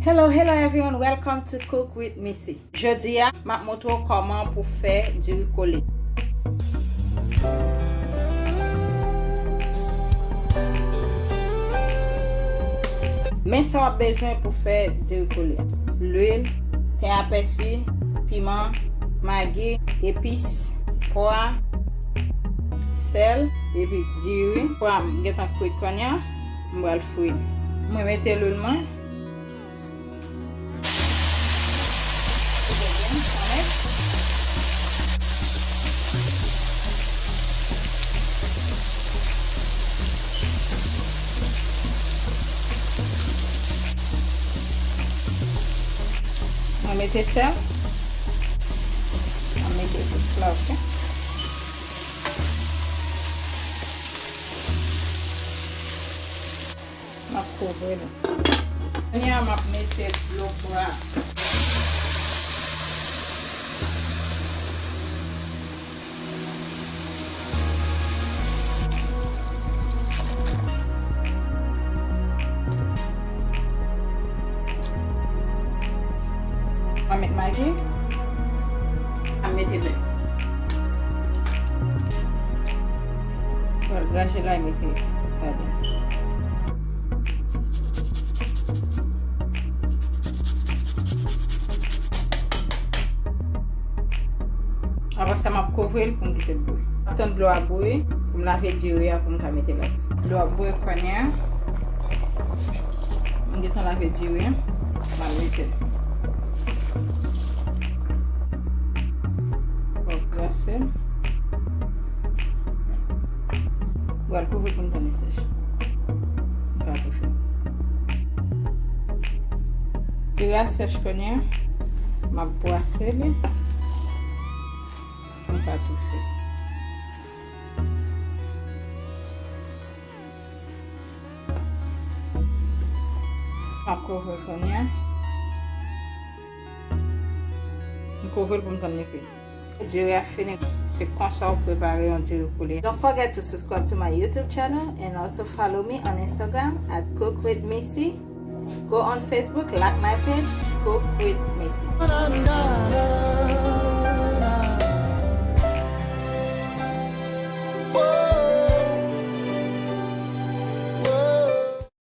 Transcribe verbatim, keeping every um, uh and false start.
Hello, hello everyone, welcome to Cook with Missy. Jodi a, m ap montre w kòman pou fè diri kole. Men sa w ap bezwen pou fè diri kole. Lwil, ten a pèsi, piman, magi, epis, pwa, sèl, epi diri. Pwa m gentan kwit kounye a, m pral fri l. Mwen mete lwil mwen. Mwen mete sèl. Mwen mete tout la, oke? M ap kouvri l. Kounye a, m ap mete dlo pwa. Mwen met magi. Mwen mete bè. Mwen graje la mete ladan. Apre sa, m ap kouvri l pou m kite l bouyi. M ap tann dlo a bouyi pou m lave diri a pou m ka mete ladan. Dlo a bouyi kounye a. M gentan lave diri a. M al mete l. Bon, brase l. Pral kouvri pou m tann li sèch. M ka toufe. Diri a sèch kounye a. M ap brase li. M ka toufe. M ap kouvri kounye a. M kouvri l pou m tann li kui. Diri a fini. Se konsa w prepare yon diri kole. Don't forget to subscribe to my YouTube channel and also follow me on Instagram at Cook with Missy. Go on Facebook, like my page, Cook with